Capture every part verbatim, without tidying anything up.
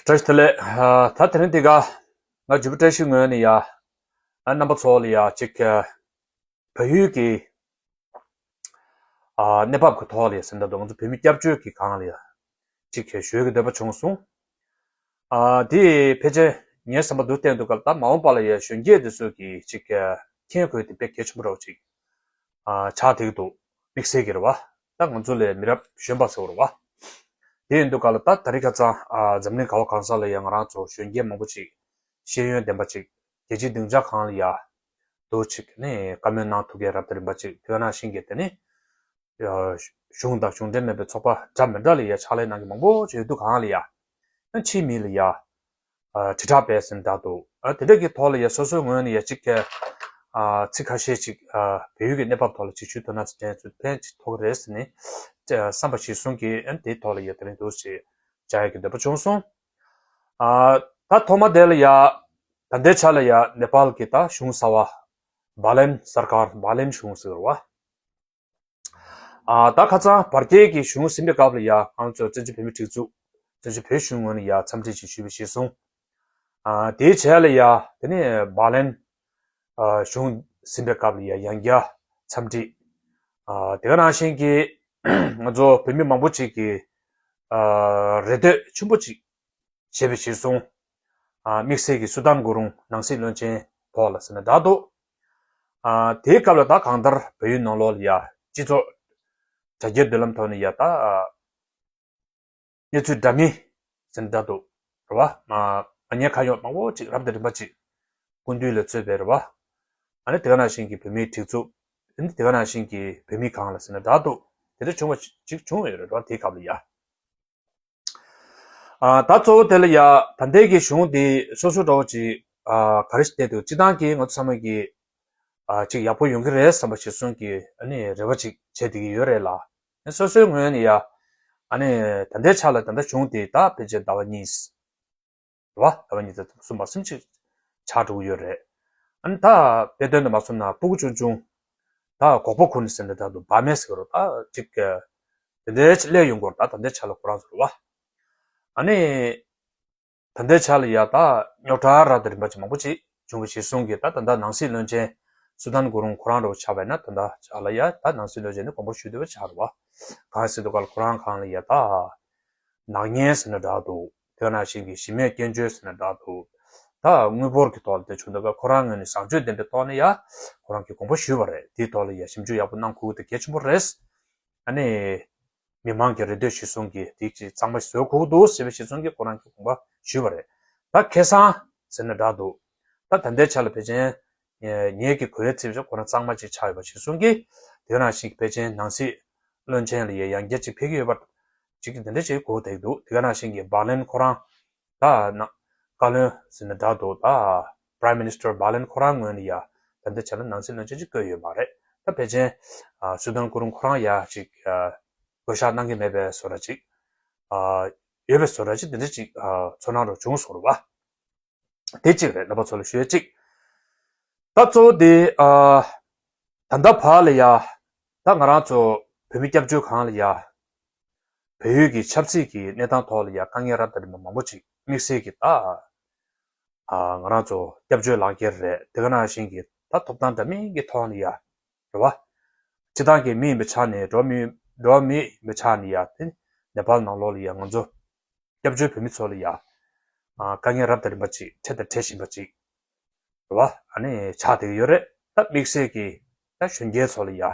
བཀྲ་ཤིས་བདེ་ལེགས། ཨ། ད་དེ་རིང་འདི་ག་ང་བརྒྱུད་པ་བཀྲ་ཤིས་ངོས་ནས་ཡ། ཨ། རྣམ་པ་ཚོ་ལ་ཡ་གཅིག་ཨ། བལ་ཡུལ་གྱི་ཨ། གནས་བབ་ཀྱི་ཐོག་ལ་ཡ་ཟེར་འདྲ་འདུག་ང་ཚོ་བོད་མི་སྐྱབས་བཅོལ་གྱི་སྒང་ལ་ཡ་གཅིག་ཞུ་གི་འདོད་པ་བྱུང་སོང་། ཨ། དེ་ཕལ་ཆེར་ངའི་བསམ་པ་འདུག་བསྟན་འདུག་ག་ད་མ་འོངས་པ་ལ་ཡ་གཞོན་སྐྱེས་དེ་ཚོ་གིས་གཅིག་མཁྱེན་དགོས་དེ་དཔེ་གལ་ཆེན་པོ་རེད་བ་གཅིག་ཨ། ཆགས་བསྡད་ཀྱི་འདུག་དམིགས་བསལ་གྱི་རེད་བ། ད་ང་ཚོ་ལས་མི་རབས་གཞོན་པ་ཟེར་བ་རེད་བ། དེ་ཡིན་དུས་ག་ལ་ད་ད་རེས་ཁ་སང་ཨ། འཛམ་གླིང་ག་བ་གང་ས་ལ་ཡང་ང་རང་ཚོ་གཞོན་སྐྱེས་མང་པོ་ཅིག་ཤེས་ཡོན་ལྡན་པ་ཅིག་རྒྱལ་སྤྱིའི་སྡིངས་ཆ་སྒང་ལ་ཡ་འདུག་ཅིག་ནས་བཀའ་མོལ་གནང་ཐུབ་མཁན་རབ་དང་རིམ་པ་ཅིག་དེ་ག་ནང་བཞིན་གྱི་དེ་ནི་གཞུང་དང་གཞུང་འབྲེལ་མེད་པའི་ཚོགས་པ་འདྲ་མི་འདྲ་ལ་ཡ་ཕྱག་ལས་གནང་མཁན་མང་པོ་ཅིག་ཡོད་དུས་གང་ལ་ཡ་ཕྱིའི་མི་ལ་ཡ། ཨ། དྲིལ་བསྒྲགས་སྤེལ་ཟིན་བསྡད་འདུག་ཨ། དེ་འདྲ་གི་ཐོག་ལ་ཡ་སོ་སོའི་ངོས་ནས་ཡ་གཅིག་ཨ། ཚིག་ཁ་ཤས་ཅིག་ཨ། བལ་ཡུལ་གྱི་གནས་བབ་ཐོག་ལ་ཅིག་ཞུ་ཐུབ་ན་ཕན་ཕན་ཅིག་ཐོགས་རེད་ཟེར་ནས་བསམ་པ་གཞིར་བཟུང་གིས་ཨ། དེའི་ཐོག་ལ་ཡ་དེ་རིང་འདུག་ཅིག་བཅར་ཡག་གི་འདོད་པ་བྱུང་སོང་། ཨ། ད་ཐོག་མ་དེ་ལ་ཡ་ད་ལྟའི་ཆ་ལ་ཡ་ནེ་པཱལ་གྱི་ད་གཞུང་གསར་བ་བཱ་ལན་སར་ཀར་བཱ་ལན་གཞུང་ཟེར་བ། ཨ། ད་ཁ་སང་བར་བརྒལ་གྱི་གཞུང་ཟིན་པའི་སྐབས་ལ་ཡ་ང་ཚོ་བཙན་བྱོལ་བོད་མིའི་སྒྲིག་འཛུགས་བཙན་བྱོལ་བོད་གཞུང་ངོས་ནས་ཡ་འཚམས་འདྲི་ཅིག་ཞུས་པ་གཞིར་བཟུང་། ཨ། དེའི་རྗེས་ལ་ཡ་དེ་ནས་བཱ་ལན་ཨ། གཞུང་ཟིན་པའི་སྐབས་ལ་ཡ་ཡང་བསྐྱར་འཚམས་འདྲི། ཨ། དེ་ག་ནང་བཞིན་གྱི་ང་ཚོ་བོད་མི་མང་པོ་ཅིག་གིས་ཨ། རེ་འདོད་ཆེན་པོ་ཅིག་བྱས་པའི་གཞིར་བཟུང་། ཨ། དམིགས་བསལ་གྱི་སུ་དཱན་གུ་རུང་ནང་སྲིད་བློན་ཆེན་ཐོག་ལ་ཟེར་ན་འདྲ་འདུག་ཨ། དེའི་སྐབས་ལ་ད་གང་ལྟར་བལ་ཡུལ་ནང་ལོགས་ལ་ཡ་སྤྱི་ཚོགས་དྲ་རྒྱའི་མདུན་ལམ་ཐོག་ནས་ཡ་ད་གནས་ཚུལ་འདྲ་མིན་ཟེར་ན་འདྲ་འདུག་རེད་བ། མ་མ་ཉེས་ཁ་གཡོག་མང་པོ་ཅིག་རབ་དང་རིམ་པ་ཅིག་སྐུ་མདུན་ལ་གཙོས་པའི་རེད་བ། ཨ་ནི་དེ་ག་ནང་བཞིན་གྱི་བོད་མིའི་སྒྲིག་འཛུགས། ཨ་ནི་དེ་ག་ནང་བཞིན་གྱི་བོད་མི་སྒང་ལ་ཟེར་ན་འདྲ་འདུག་དེ་འདྲ་བྱུང་བ་ཅིག་བྱུང་ཡོད་རེད་བ། དེའི་སྐབས་ལ་ཡ། ཨ། ད་གཙོ་བོ་དེ་ལ་ཡ་ད་ལྟའི་གི་གཞུང་དེ་སོ་སོ་འདྲ་བོ་ཅིག་ཨ། ག་རེ་ཞིག་བལྟས་འདུག་སྤྱིར་བཏང་གི་ང་ཚོ་ཚང་མ་གི་ཨ། ཅིག་ཡག་པོ་ཡོང་གི་རེད་བསམ་པ་ཞིག་གསུང་གི་ཨ་ནི་རེ་བ་ཅིག་བྱས་བསྡད་ཀྱི་ཡོད་རེད་ལ། ཨ། སོ་སོའི་ངོས་ནས་ཡ་ཨ་ནི་ད་ལྟའི་ཆ་ལ་ད་ལྟ་གཞུང་དེ་ད་ཕལ་ཆེར་ཟླ་བ་གཉིས། རེད་བ། ཟླ་བ་གཉིས་ཙམ་གསུམ་པ་གསུམ་ཅིག་ཆགས་འགྲོ་གི་ཡོད་རེད། ཨ་ནི་ད་དཔེ་དོན་དུ་མ་སོང་ན་སྤུ་གུ་ཆུང་ཆུང་ད་གོག་པ་ཁུར་ནས་ཟེར་ན་འདྲ་འདུག་བག་མེད་ཟེར་རོ་ད་ཅིག་དེ་འདྲའི་ཅིག་སླེབས་ཡོང་གི་ཡོད་རེད། ད་ད་ལྟའི་ཆ་ལ་ཁོ་རང་ཚོ་རེད་བ། ཨ་ནི་ད་ལྟའི་ཆ་ལ་ཡ་ད་རྙོག་དྲ་རབ་དང་རིམ་པ་ཅིག་མང་པོ་ཅིག་བྱུང་བའི་གཞིར་བཟུང་གིས་ད་ད་ལྟ་ནང་སྲིད་བློན་ཆེན་སུ་དཱན་གུ་རུང་ཁོ་རང་འདྲ་བོ་ཆགས་པ་ཡིན་ན་ད་ལྟ་ཆ་ལ་ཡ་ད་ནང་སྲིད་བློན་ཆེན་ནི་དགོངས་པ་ཞུ་བསྡད་པ་ཆགས་རེད་བ། གང་ཟེར་དུས་ག་ལ་ཁོ་རང་སྒང་ལ་ཡ་ད་ནག་ཉེས་ཟེར་ན་འདྲ་འདུག་དེ་ག་ནང་བཞིན་གྱི་གཞི་མེད་སྐྱོན་བརྗོད་ཟེར་ན་འདྲ་འདུག་ད་དངུལ་འབོར་གྱི་ཐོག་ལ་དེ་བྱུང་འདུག་ག་ཁོ་རང་ངོས་ནས་བཟང་སྤྱོད་ལྡན་པའི་ཐོག་ནས་ཡ་ཁོ་རང་གིས་དགོངས་པ་ཞུས་པ་རེད། དེའི་ཐོག་ལ་ཡ་ཞིབ་འཇུག་ཡག་པོ་གནང་དགོས་དེ་གལ་ཆེན་པོ་རེད། ཨ་ནི། མི་མང་གི་རེ་འདོད་གཞིར་བཟུང་གིས་དེ་ཅིག་གཙང་མ་བཟོ་དགོས་ཀྱི་འདུག་ཟེར་བའི་གཞིར་བཟུང་གིས་ཁོ་རང་གིས་དགོངས་པ་ཞུས་པ་རེད། ད་ཁ་སང་ཟེར་ན་འདྲ་འདུག་ད་ད་ལྟའི་ཆ་ལ་ཕལ་ཆེར་ངེད་ཀྱི་གོ་ཡ་ཚིག་ཆ་ཁོ་རང་གཙང་མ་ཅིག་ཆགས་ཡོད་པ་གཞིར་བཟུང་གིས་དེ་ག་ནང་བཞིན་ཕལ་ཆེར་ནང་སྲིད་བློན་ཆེན་ལ་ཡ་ཡང་བསྐྱར་ཅིག་ཕེབས་ཀྱི་ཡོད་པ་ཅིག་གི་དེ་འདྲ་ཅིག་གོ་བསྡད་འདུག་དེ་ག་ནང་བཞིན་གྱི་བྷ་ལན་ཁོ་རང་ད་ན་བཀའ་བློན་ཟེར་ན་འདྲ་འདུག་ད་Prime Minister བྷ་ལན་ཁོ་རང་ངོས་ནས་ཡ་ད་ལྟའི་ཆ་ལ་ནང་སྲིད་བློན་ཆེན་ཅིག་བསྐོས་ཡོད་མ་རེད། ད་ཕལ་ཆེར་ཨ་སུ་དཱན་གུ་རུང་ཁོ་རང་ཡ་ཅིག་ཨ་བསྐོ་བཞག་གནང་གི་མེད་པའི་བཟོ་འདྲ་ཅིག་ཨ་ཡོད་པའི་བཟོ་འདྲ་ཅིག་དེ་འདྲ་ཅིག་ཨ་ཚོར་སྣང་རུ་བྱུང་སོང་རེད་བ། དེ་གཅིག་རེད། རྣམ་པ་ཚོ་ལ་ཞུ་ཡ་གཅིག་ད་གཙོ་བོ་དེ་ཨ་ད་ལྟ་བར་ལ་ཡ་ད་ང་རང་ཚོ་བོད་མི་སྐྱབས་བཅོལ་ཁང་ལ་ཡ་བལ་ཡུལ་གྱི་ཆབ་སྲིད་ཀྱི་གནས་སྟངས་ཐོག་ལ་ཡ་དཀའ་ངལ་རབ་དང་རིམ་པ་མང་པོ་ཅིག་དམིགས་བསལ་གྱི་ད་ཨ་ང་རང་ཚོ་སྐྱབས་བཅོལ་ལག་འཁྱེར་རེད། དེ་ག་ནང་བཞིན་གྱི་ད་ཐོབ་ཐང་འདྲ་མིན་གྱི་ཐོག་ནས་ཡ་རེད་བ། སྤྱིར་བཏང་གི་མི་ཡིན་པའི་ཆ་ནས་འགྲོ་བ་མི་འགྲོ་བ་མི་ཡིན་པའི་ཆ་ནས་ཡ་དེ་ནེ་པཱལ་ནང་ལོགས་ལ་ཡ་ང་ཚོ་སྐྱབས་བཅོལ་བོད་མི་ཚོ་ལ་ཡ་ཨ་དཀའ་ངལ་རབ་དང་རིམ་པ་ཅིག་འཕྲད་དང་འཕྲད་བཞིན་པ་ཅིག་རེད་བ། ཨ་ནི་ཆགས་བསྡད་ཀྱི་ཡོད་རེད། ད་དམིགས་བསལ་གྱི་ད་གཞོན་སྐྱེས་ཚོ་ལ་ཡ་ཨ་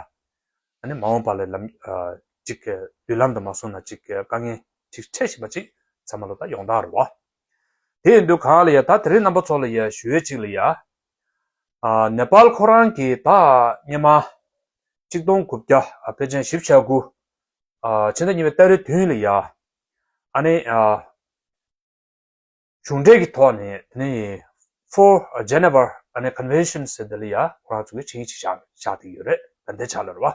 ནི་མ་འོངས་པ་ལ་ལམ་ཨ་ཅིག་མདུན་ལམ་དུ་མ་སོང་ན་ཅིག་དཀའ་ངལ་ཅིག་འཕྲད་བཞིན་པ་ཅིག་ཚང་མ་ལོ་ད་ཡོང་སྟངས་རེད་བ། དེ་ཡིན་དུས་གང་ལ་ཡ་ད་དེ་རིང་རྣམ་པ་ཚོ་ལ་ཡ་ཞུ་ཡས་ཅིག་ལ་ཡ་ཨ་ནེ་པཱལ་ཁོ་རང་གིས་ད་སྔོན་མ་གཅིག་སྟོང་དགུ་བརྒྱ་ཨ་ཕལ་ཆེར་བཞི་བཅུ་ཞེ་དགུ་ཨ་ཕྱི་ཟླ་གཉིས་པའི་ཏ་རིག་བདུན་ལ་ཡ་ཨ་ནི་ཨ་གཞུང་འབྲེལ་གྱི་ཐོག་ནས་དེ་ནས་Four Geneva ཨ་ནི་Convention ཟེར་དེ་ལ་ཡ་ཁོ་རང་ཚོ་གིས་ཆིངས་ཡིག་ཅིག་བཞག་བཞག་བསྡད་ཡོད་རེད། ད་ལྟའི་ཆ་ལ་རེད་བ།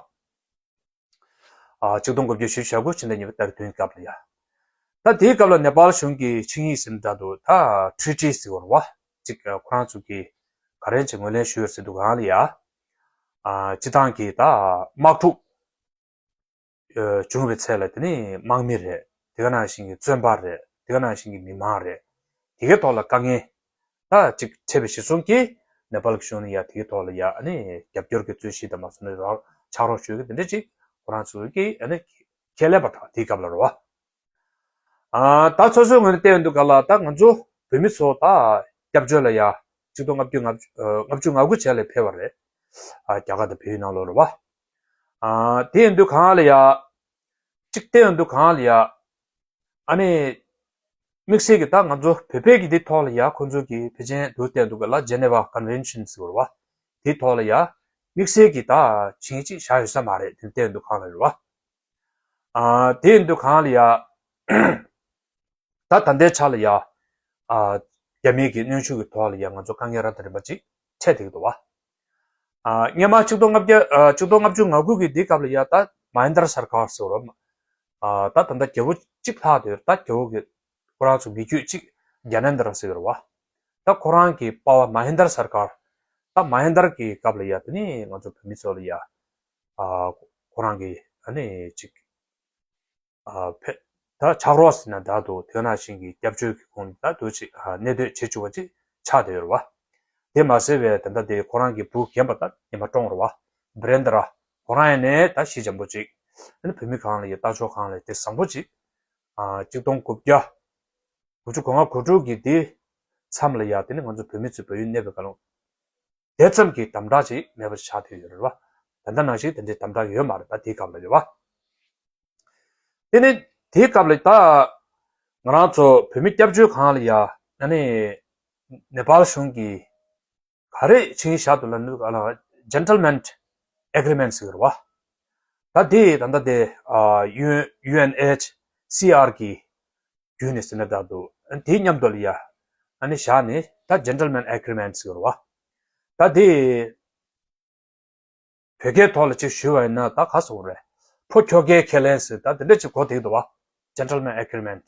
ཨ་གཅིག་སྟོང་དགུ་བརྒྱ་བཞི་བཅུ་ཞེ་དགུ་ཕྱི་ཟླ་གཉིས་པའི་ཏ་རིག་བདུན་སྐབས་ལ་ཡ། ད་དེའི་སྐབས་ལ་ནེ་པཱལ་གཞུང་གིས་ཆིངས་ཡིག་ཟེར་ན་འདྲ་འདུག་ད་Treaty ཟེར་བ་རེད་བ། གཅིག་ཁོ་རང་ཚོ་གིས་ག་རེ་ཅིག་ངོས་ལེན་ཞུས་ཡོད་ཟེར་འདུག་ག་ལ་ཡ། ཨ་སྤྱིར་བཏང་གི་ད་དམག་འཁྲུག་ཨ་བྱུང་བའི་ཚེ་ལ་དེ་ནི་དམག་མི་རེད། དེ་ག་ནང་བཞིན་གྱི་བཙོན་པ་རེད། དེ་ག་ནང་བཞིན་གྱི་མི་མང་རེད། དེ་གའི་ཐོག་ལ་དཀའ་ངལ་ད་ཅིག་འཕྲད་པའི་གཞི་བཟུང་གིས་ནེ་པཱལ་གྱི་གཞུང་ནས་ཡ་དེ་གའི་ཐོག་ལ་ཡ་ཨ་ནི་རྒྱབ་སྐྱོར་གྱི་རྩོད་གཞི་དང་མ་སོང་ན་རོགས་ཕྱག་རོགས་ཞུ་གི་དེ་འདྲ་ཅིག་ཁོ་རང་ཚོ་གིས་ཨ་ནི་ཁས་ལེན་པ་དང་དེའི་སྐབས་ལ་རེད་བ། ཨ་ད་སོ་སོའི་ངོས་ནས་བལྟས་ཡོང་དུས་ག་ལ་ད་ང་ཚོ་བོད་མི་ཚོ་ད་སྐྱབས་བཅོལ་ལ་ཡ་ཆིག་སྟོང་ལྔ་བཅུ་ལྔ་བཅུ་ལྔ་བཅུ་ང་དགུ་བྱས་ལ་ཕེབས་པ་རེད། ཨ་རྒྱ་གར་དང་བལ་ཡུལ་ནང་ལོགས་རེད་བ། ཨ་དེ་ཡིན་དུས་གང་ལ་ཡ། གཅིག་བལྟས་ཡོང་དུས་གང་ལ་ཡ། ཨ་ནི། དམིགས་བསལ་གྱི་ད་ང་ཚོ་བོད་པའི་གི་དེ་ཐོག་ལ་ཡ་ཁོ་ཚོ་གི་ཕལ་ཆེར་དུ་བལྟས་འདུག་ག་ལ་Geneva Convention ཟེར་བ། དེ་ཐོག་ལ་ཡ། དམིགས་བསལ་གྱི་ད་ཆིངས་གཅིག་བཞག་ཡོད་ས་མ་རེད་དེ་བལྟས་འདུག་གང་ལ་རེད་བ། ཨ་དེ་ཡིན་དུས་གང་ལ་ཡ། ད་ད་ལྟའི་ཆ་ལ་ཡ། ཨ་རྒྱ་མིའི་གི་གནོན་ཤུགས་ཀྱི་ཐོག་ལ་ཡ་ང་ཚོ་དཀའ་ངལ་རབ་དང་རིམ་པ་ཅིག་འཕྲད་བསྡད་ཀྱི་འདུག་བ། ཨ་སྔོན་མ་ཆིག་སྟོང་ལྔ་བརྒྱ་ཨ་ཆིག་སྟོང་ལྔ་བཅུ་ང་དགུ་གི་དེའི་སྐབས་ལ་ཡ་ད་མ་ཧིན་དར་སར་ཀར་ཟེར་བ། ཨ་ད་ད་ལྟ་རྒྱལ་པོ་གཅིག་ལྷག་དེ་ད་རྒྱལ་པོ་གི་ཁོ་རང་ཚོ་མི་རྒྱུད་གཅིག་རྒྱ་ནན་དར་ཟེར་བ། ད་ཁོ་རང་གི་པ་ཕ་མ་ཧིན་དར་སར་ཀར། ད་མ་ཧིན་དར་གི་སྐབས་ལ་ཡ་དེ་ནི་ང་ཚོ་བོད་མི་ཚོ་ལ་ཡ། ཨ་ཁོ་རང་གི་ཨ་ནི་ཅིག་ཨ་ཕེ། ད་ཕྱག་རོགས་ཟེར་ན་འདྲ་འདུག་དེ་ནང་བཞིན་གྱི་སྐྱབས་བཅོལ་གྱི་ཁོངས་ད་དུ་ཅིག་ཨ་གནས་སྡོད་བྱེད་བཅུག་པ་ཅིག་ཆགས་བསྡད་ཡོད་རེད་བ། དེ་མ་ཟད་པའི་ད་ལྟ་དེ་ཁོ་རང་གི་བུ་རྒན་པ་ད་ཉི་མ་བཀྲོངས་རེད་བ། བྷི་རེན་དྲ། ཁོ་རང་ཡང་ནས་ད་ཤི་འཇམ་པོ་ཅིག་ཨ་ནི་བོད་མི་གང་ལ་ཡི་ལྟ་ཕྱོགས་གང་ལ་དེ་བཟང་པོ་ཅིག་ཨ་གཅིག་སྟོང་དགུ་བརྒྱ། དགུ་བཅུ་གོ་ལྔ་གོ་དྲུག་གི་དེ་མཚམས་ལ་ཡ་དེ་ནི་ང་ཚོ་བོད་མི་ཚོས་བལ་ཡུལ་གནས་པའི་སྐབས་ལ། དེ་ཙམ་གྱི་དམ་དྲག་ཅིག་མེད་པ་ཆགས་བསྡད་ཡོད་རེད་བ། ད་ལྟ་ནང་བཞིན་དེ་འདྲའི་དམ་དྲག་ཡོད་མ་རེད་ད་དེའི་སྐབས་ལ་ཡོད་བ། དེ་ནི་དེའི་སྐབས་ལ་ད་ང་རང་ཚོ་བོད་མི་སྐྱབས་བཅོལ་ཁང་ལ་ཡ་ཨ་ནི་ནེ་པཱལ་གཞུང་གིས་ག་རེ་ཆིངས་བཞག་འདུག་ལབ་ན་ག་ལ་Gentleman Agreement ཟེར་བ། ད་དེ་ད་ལྟ་དེ་ཨ་ཡུ་ཨེན་ཨེཆ་སི་ཨར་གི་བརྒྱུད་ནས་ཟེར་ན་འདྲ་འདུག་དེའི་མཉམ་དུ་ལ་ཡ་ཨ་ནི་བཞག་ནས་ད་Gentleman Agreement ཟེར་བ། ད་དེ་བོད་སྐད་ཐོག་ལ་ཅིག་ཞུས་པ་ཡིན་ན་ད་ག་སོང་རེད། ཕོ་ཁྱོ་གའི་ཁས་ལེན་ཟེར་ད་དེ་འདྲ་ཅིག་གོ་བསྡད་འདུག་བ། Gentleman Agreement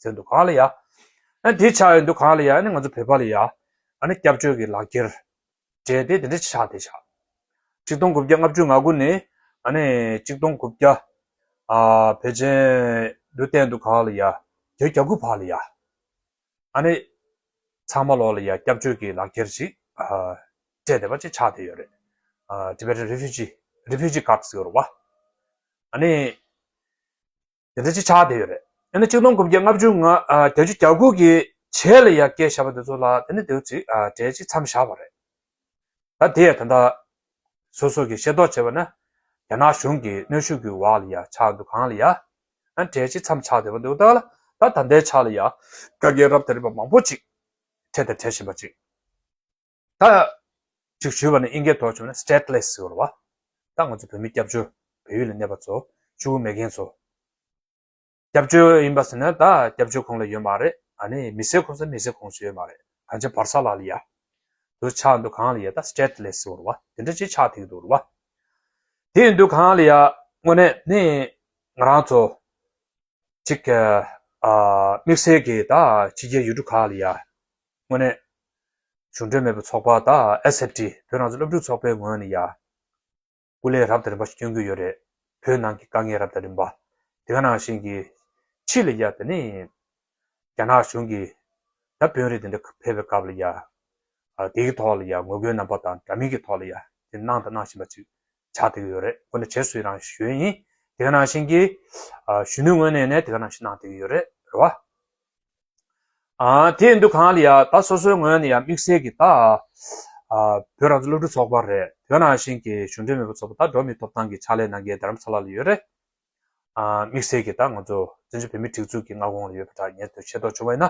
ཟེར་འདུག་གང་ལ་ཡ། ཨ་དེ་ཆགས་ཡོད་འདུག་གང་ལ་ཡ་ཨ་ནི་ང་ཚོ་བོད་པ་ལ་ཡ། ཨ་ནི་སྐྱབས་བཅོལ་གྱི་ལག་འཁྱེར། སྤྲད་དེ་དེ་འདྲ་ཆགས་དེ་ཆགས། ཆིག་སྟོང་དགུ་བརྒྱ་ལྔ་བཅུ་ང་དགུ་ནས་ཨ་ནི་ཆིག་སྟོང་དགུ་བརྒྱ། ཨ་ཕལ་ཆེར་ལོ་བསྟན་འདུག་གང་ལ་ཡ། བརྒྱད་ཅུ་གྱ་དགུ་བར་ལ་ཡ། ཨ་ནི། ཚང་མ་ལོག་ལ་ཡ་སྐྱབས་བཅོལ་གྱི་ལག་འཁྱེར་ཅིག་ཨ་སྤྲད་བསྡད་པ་ཅིག་ཆགས་བསྡད་ཡོད་རེད། ཨ་Tibetan Refugee Refugee Card ཟེར་བ། ཨ་ནི། དེ་འདྲ་ཅིག་ཆགས་བསྡད་ཡོད་རེད། ཨ་ནི་ཆིག་སྟོང་དགུ་བརྒྱ་ལྔ་བཅུ་ང་ཨ་བརྒྱད་ཅུ་གྱ་དགུ་གི་རྗེས་ལ་ཡ་སྐད་བཞག་པ་དེ་ཚོ་ལ་དེ་ནི་དེ་ཅིག་ཨ་གྲས་ཅིག་མཚམས་བཞག་པ་རེད། ད་དེ་ཡ་ད་ལྟ་སོ་སོ་གི་ཤེས་རྟོགས་བྱས་པ་ན་རྒྱ་ནག་གཞུང་གི་གནོན་ཤུགས་ཀྱི་འོག་ལ་ཡ་ཆགས་འདུག་གང་ལ་ཡ། ཨ་གྲས་ཅིག་མཚམས་ཆགས་བསྡད་པ་འདུག་ད་ལ་ད་ད་ལྟའི་ཆ་ལ་ཡ་དཀའ་ངལ་རབ་དང་རིམ་པ་མང་པོ་ཅིག་འཕྲད་དང་འཕྲད་བཞིན་པ་ཅིག་ད་ཅིག་ཞུས་པ་ནི་དབྱིན་སྐད་ཐོག་བྱུང་ན་stateless ཟེར་བ་རེད་བ། ད་ང་ཚོ་བོད་མི་སྐྱབས་བཅོལ་བལ་ཡུལ་ལ་གནས་པ་ཚོ་གཅིག་པུ་མེད་མཁན་ཚོ། སྐྱབས་བཅོལ་ཡིན་པ་ཟེར་ན་ད་སྐྱབས་བཅོལ་ཁོངས་ལ་ཡོད་མ་རེད། ཨ་ནི་མི་སེར་ཁོངས་སུ་མི་སེར་ཁོངས་སུ་ཡོད་མ་རེད། གང་ཅི་བར་ས་ལ་ལ་ཡ། དུ་ཆགས་འདུག་གང་ལ་ཡ་ད་stateless ཟེར་བ་རེད་བ། དེ་འདྲ་ཅིག་ཆགས་ཐིག་འདུག་རེད་བ། དེ་ཡིན་དུས་གང་ལ་ཡ་དངོས་གནས་ནི་ང་རང་ཚོ་གཅིག་ཨ་དམིགས་བསལ་གྱི་ད་ཕྱི་རྒྱལ་ཡུལ་གྲུ་ཁག་ལ་ཡ་དངོས་གནས་གཞུང་འབྲེལ་མེད་པའི་ཚོགས་པ་ད་ཨེས་ཨེཕ་ཊི་བོད་རང་བཙན་སློབ་ཕྲུག་ཚོགས་པའི་ངོས་ནས་ཡ། སྐུ་ལས་རབ་དང་རིམ་པ་ཞིག་སྐྱོན་གྱི་ཡོད་རེད། བོད་ནང་གི་དཀའ་ངལ་རབ་དང་རིམ་པ། དེ་ག་ནང་བཞིན་གྱི་ཕྱི་ལ་ཡ་དེ་ནི་རྒྱ་ནག་གཞུང་གི་ད་དཔོན་རིགས་དེ་འདྲ་ཕེབས་པའི་སྐབས་ལ་ཡ། ཨ་དེ་གི་ཐོག་ལ་ཡ་ངོ་རྒོལ་རྣམ་པ་དང་འདྲ་མིན་གྱི་ཐོག་ལ་ཡ་དེ་གནང་དང་གནང་བཞིན་པ་ཅིག་ཆགས་བསྡད་ཀྱི་ཡོད་རེད། ཁོ་ནི་རྗེས་སུ་ཡི་རང་ཞུ་ཡ་ཡིན། དེ་ག་ནང་བཞིན་གྱི་ཨ་གཞོན་ནུའི་ངོས་ནས་ནས་དེ་ག་ནང་བཞིན་གནང་བསྡད་ཀྱི་ཡོད་རེད། རེད་བ། ཨ་དེ་ཡིན་དུས་གང་ལ་ཡ་ད་སོ་སོའི་ངོས་ནས་ཡ་དམིགས་བསལ་གྱི་ད་ཨ་བོད་རང་བཙན་སློབ་ཕྲུག་ཚོགས་པ་རེད། དེ་ནང་བཞིན་གྱི་གཞུང་འབྲེལ་མེད་པའི་ཚོགས་པ་ད་འགྲོ་བ་མིའི་ཐོབ་ཐང་གི་ཕྱག་ལས་གནང་མཁན་རྡ་རམ་ས་ལ་ལ་ཡོད་རེད། ཨ་དམིགས་བསལ་གྱི་ད་ང་ཚོ་བཙན་བྱོལ་བོད་མིའི་སྒྲིག་འཛུགས་ཀྱི་མངའ་ཁོངས་ལ་ཡོད་པ་འདྲ་ངས་དུ་ཤེས་རྟོགས་བྱུང་བ་ཡིན་ན།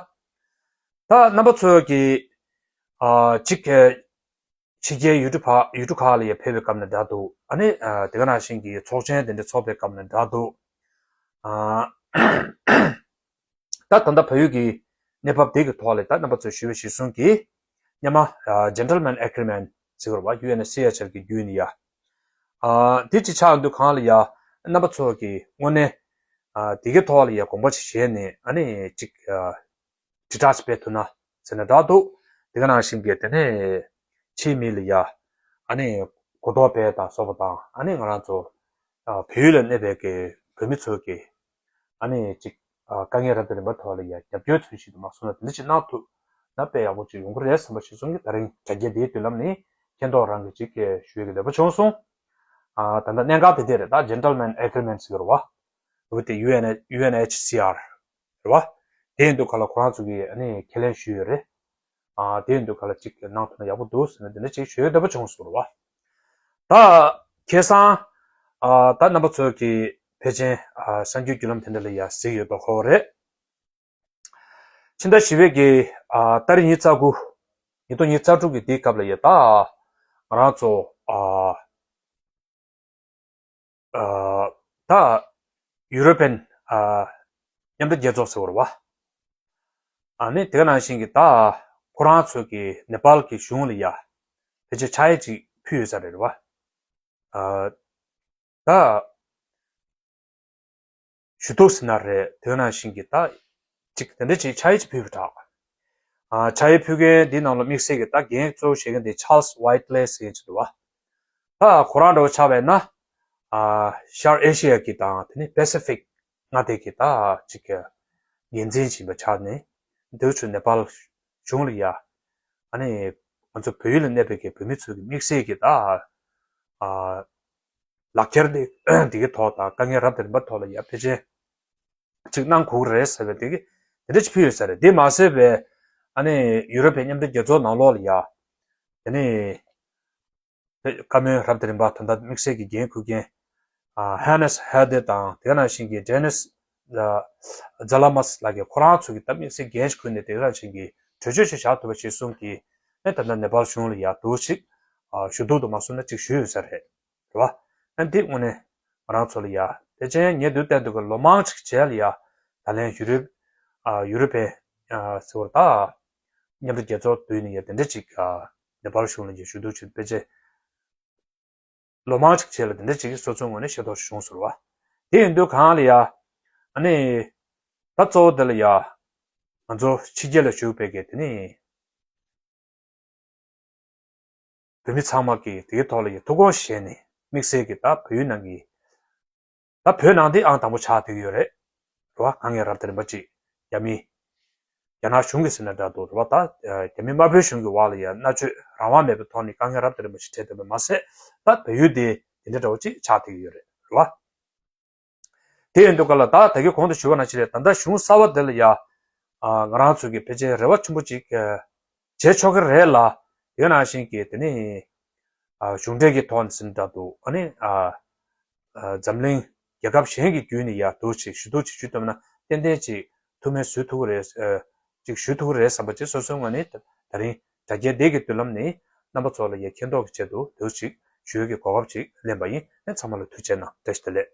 ད་རྣམ་པ་ཚོ་གི་ཨ་གཅིག་གི་ཕྱི་རྒྱལ་ཡུལ་གྲུ་ཕ་ཡུལ་གྲུ་ཁག་ལ་ཡ་ཕེབས་པའི་སྐབས་ནས་འདྲ་འདུག་ཨ་ནི་ཨ་དེ་ག་ནང་བཞིན་གྱི་ཚོགས་ཆེན་དེ་འདྲ་ཚོགས་པའི་སྐབས་ནས་འདྲ་འདུག་ཨ་ད་ད་ལྟ་བལ་ཡུལ་གྱི་གནས་བབ་དེ་གི་ཐོག་ལ་ད་རྣམ་པ་ཚོས་ཞུས་པ་གཞིར་བཟུང་གིས་སྔོན་མ་ཨ་Gentleman Agreement ཟེར་བ་ཡུ་ཨེན་ཨེཆ་སི་ཨེཆ་ཨར་གི་བརྒྱུད་ནས་ཡ། ཨ་དེ་ཅི་ཆགས་འདུག་གང་ལ་ཡ་རྣམ་པ་ཚོ་གི་དངོས་གནས་ཨ་དེ་གི་ཐོག་ལ་ཡ་དགོངས་པ་ཅིག་བཞེས་ནས་ཨ་ནི་ཅིག་ཨ་དྲིལ་བསྒྲགས་སྤེལ་ཐུབ་ན་ཟེར་ན་འདྲ་འདུག་དེ་ག་ནང་བཞིན་གྱི་དེ་ནས་ཕྱིའི་མི་ལ་ཡ་ཨ་ནི་གོ་རྟོགས་སྤེལ་དང་སོགས་པ་དང་ཨ་ནི་ང་རང་ཚོ་ཨ་བལ་ཡུལ་ལ་གནས་པའི་གི་བོད་མི་ཚོ་གི་ཨ་ནི་ཅིག་ཨ་དཀའ་ངལ་རབ་དང་རིམ་པ་ཐོག་ལ་ཡ་རྒྱབ་སྐྱོར་ཚུལ་བཞིན་དུ་མ་སོང་ན་དེ་འདྲ་ཅིག་གནང་ཐུབ་ ན་དཔེ་ཡག་པོ་ཅིག་ཡོང་གི་རེད་བསམ་པ་ཞིག་གསུང་གི། ད་རིང་དྲ་རྒྱ་འདིའི་མདུན་ལམ་ནས་མཁྱེན་རྟོགས་རང་གི་ཅིག་ཞུ་ཡས་ཀྱི་འདོད་པ་བྱུང་སོང་། ཨ་ད་ལྟ་གནད་འགག་དེ་འདྲ་རེད། ད་Gentleman Agreement ཟེར་གྱི་རེད་བ། འོ་དེ་UN UNHCR རེད་བ། དེ་ཡིན་དུས་ག་ལ་ཁོ་རང་ཚོ་གིས་ཨ་ནི་ཁས་ལེན་ཞུས་ཡོད་རེད། ཨ་དེ་ཡིན་དུས་ག་ལ་ཅིག་གནང་ཐུབ་ན་ཡག་པོ་འདུག་ཟེར་ནས་དེ་འདྲ་ཅིག་ཞུ་ཡས་འདོད་པ་བྱུང་སོང་རེད་བ། ད་ཁ་སང་ཨ་ད་རྣམ་པ་ཚོ་གིས་ཕལ་ཆེར་ཨ་གསར་འགྱུར་བརྒྱུད་ལམ་དེ་འདྲ་ལ་ཡ་གཟིགས་ཡོད་པ་ཁོ་རེད། ཕྱི་ཟླ་བཞི་པའི་གི་ཨ་ཏ་རིག་ཉི་ཤུ་རྩ་དགུ། ཉིས་སྟོང་ཉི་ཤུ་རྩ་དྲུག་གི་དེའི་སྐབས་ལ་ཡ་ད་ང་རང་ཚོ་ཨ་ཨ་ད་ཡུ་རོ་པན་ཨ་མཉམ་འབྲེལ་རྒྱལ་ཚོགས་ཟེར་བ་རེད་བ། ཨ་ནི་དེ་ག་ནང་བཞིན་གྱི་ད་ཁོ་རང་ཚོ་གི་ནེ་པཱལ་གྱི་གཞུང་ལ་ཡ་ཕལ་ཆེར་ཕྱག་དབྱེ་ཅིག་ཕུལ་ཡོད་ས་རེད་བ། ཨ་ད་ཞུ་གཏུག་ཟེར་ན་རེད། དེ་ནང་བཞིན་གྱི་ད་ཅིག་དེ་འདྲ་ཅིག་ཕྱག་དབྱེ་ཅིག་ཕུལ་བ་འདྲ། ཨ་ཕྱག་དབྱེ་ཕུལ་མཁན་འདི་ནང་ལ་དམིགས་བསལ་གྱི་ད་འགན་གཙོ་བོ་བཞེས་མཁན་དེ་Charles Whiteley ཟེར་མཁན་ཅིག་འདུག་བ། ད་ཁོ་རང་འདྲ་བོ་ཆགས་པས་ན་ཨ་ཤར་ཨེ་ཤི་ཡ་གི་དང་དེ་ནི་པེ་སི་ཕིག་མངའ་སྡེ་གི་ད་ཅིག་འགན་འཛིན་ཡིན་པ་ཆགས་ནས། འདིར་ཚུར་ནེ་པཱལ་གཞུང་ལ་ཡ་ཨ་ནི་ང་ཚོ་བལ་ཡུལ་ལ་གནས་པའི་གི་བོད་མི་ཚོ་གི་དམིགས་བསལ་གྱི་ད་ཨ་ལག་འཁྱེར་དེ་དེ་གི་ཐོག་དང་དཀའ་ངལ་རབ་དང་རིམ་པ་ཐོག་ལ་ཡ་ཕལ་ཆེར་ཅིག་གནང་དགོས་ཀྱི་རེད་ཟེར་བའི་དེ་གི་དེ་འདྲ་ཅིག་ཕུལ་ཡོད་ས་རེད། དེ་མ་ཟད་པའི་ཨ་ནི་ཡུ་རོབ་པའི་མཉམ་འབྲེལ་རྒྱལ་ཚོགས་ནང་ལོགས་ལ་ཡ་དེ་ནི་བཀའ་མོལ་རབ་དང་རིམ་པ་ད་ལྟ་དམིགས་བསལ་གྱི་འགན་འཁུར་མཁན་ཨ་ཧན་ནེས་ཧེ་དེ་དང་དེ་ག་ནང་བཞིན་གྱི་ཌེ་ནིས་ཛ་ལ་མཱས་ལགས་ཀྱིས་ཁོ་རང་ཚོ་གི་ད་དམིགས་བསལ་འགན་ཞིག་འཁུར་ནས་དེ་ག་ནང་བཞིན་གྱི་གྲོས་ཆོད་ཞིག་བཞག་ཐུབ་པ་ཞིག་གསུང་གི་ཨེ་ད་ལྟ་ནེ་པཱལ་གཞུང་ལ་ཡ་འདུག་ཅིག་ཨ་ཞུ་གཏུག་ཏུ་མ་སོང་ན་ཅིག་ཞུས་ཡོད་ས་རེད། རེད་བ། ཨ་འདི་དངོས་གནས་ང་རང་ཚོ་ལ་ཡ་ཕལ་ཆེར་ཉེ་དུས་གཏན་དུ་གི་ལོ་མང་ཅིག་རྗེས་ལ་ཡ་ད་ལན་ཡུ་རོབ་ཨ་ཡུ་རོབ་པའི་ཨ་ཟེར་བ་ད་མཉམ་འབྲེལ་རྒྱལ་ཚོགས་བསྡུས་ནས་ཡ་དེ་འདྲ་ཅིག་ཨ་ནེ་པཱལ་གཞུང་ལ་ཡ་ཞུ་གཏུག་བྱེད་ཕལ་ཆེར་ལོ་མང་ཅིག་རྗེས་ལ་དེ་འདྲ་ཅིག་སོ་སོའི་ངོས་ནས་ཤེས་རྟོགས་བྱུང་ཟེར་བ། དེ་ཡིན་དུས་གང་ལ་ཡ་ཨ་ནི་ད་གཙོ་བོ་དེ་ལ་ཡ་ང་ཚོ་ཕྱི་རྒྱལ་ལ་བཞུགས་པའི་གི་དེ་ནི་བོད་མི་ཚང་མ་གིས་དེའི་ཐོག་ལ་ཡི་ཐུགས་དགོངས་བཞེས་ནས་དམིགས་བསལ་གྱི་ད་བོད་ཡུལ་ནང་གི་ད་བོད་ནང་འདི་ཨང་དང་པོ་ཆགས་བསྡད་ཀྱི་ཡོད་རེད། རེད་བ། དཀའ་ངལ་རབ་དང་རིམ་པ་ཅིག་རྒྱ་མི་རྒྱ་ནག་གཞུང་གིས་ཟེར་ན་འདྲ་འདུག་རེད་བ། ད་རྒྱ་མི་དམར་པོའི་གཞུང་གི་འོག་ལ་ཡ་མནར་གཅོད་རང་དབང་མེད་པའི་ཐོག་ནས་དཀའ་ངལ་རབ་དང་རིམ་པ་ཞིག་འཕྲད་བསྡད་པ་མ་ཟད། ད་བལ་ཡུལ་དེ་དེ་འདྲ་འདྲ་བོ་ཅིག་ཆགས་བསྡད་ཀྱི་ཡོད་རེད། རེད་བ། དེ་ཡིན་དུས་ག་ལ་ད་ད་གིན་གོང་དུ་ཞུས་པ་ནང་བཞིན་རེད། ད་ལྟ་གཞུང་གསར་བ་དེ་ལ་ཡ་ཨ་ང་རང་ཚོ་གིས་ཕལ་ཆེར་རེ་བ་ཆེན་པོ་ཅིག་ཨ་བྱེད་ཆོག་གི་རེད་ལ། དེ་ནང་བཞིན་གྱི་དེ་ནི་ཨ་གཞུང་འབྲེལ་གྱི་ཐོག་ནས་ཟིན་འདྲ་འདུག་ཨ་ནི་ཨ་ཨ་འཛམ་གླིང་རྒྱལ་ཁབ་གཞན་གྱི་བརྒྱུད་ནས་ཡ་འདུག་ཅིག་ཞུ་གཏུག་ཅིག་ཞུ་ཐུབ་ན་ཏན་ཏན་ཅིག་ཐུགས་སྨོན་ཞུ་ཐུབ་ཀྱི་རེད། ཨ་ཅིག་ཞུ་ཐུབ་ཀྱི་རེད་བསམ་པ་ཅིག་སོ་སོའི་ངོས་ནས་ད་རིང་དྲ་རྒྱའི་འདི་གི་མདུན་ལམ་ནས་རྣམ་པ་ཚོ་ལ་ཡ་མཁྱེན་རྟོགས་ཀྱི་ཆེད་དུ་འདུག་ཅིག་ཞུ་ཡས་ཀྱི་གོ་སྐབས་ཅིག་ལེན་པ་ཡིན། ཨ་ཚང་མ་ལ་ཐུགས་རྗེ་གནང་། བཀྲ་ཤིས་བདེ་ལེགས།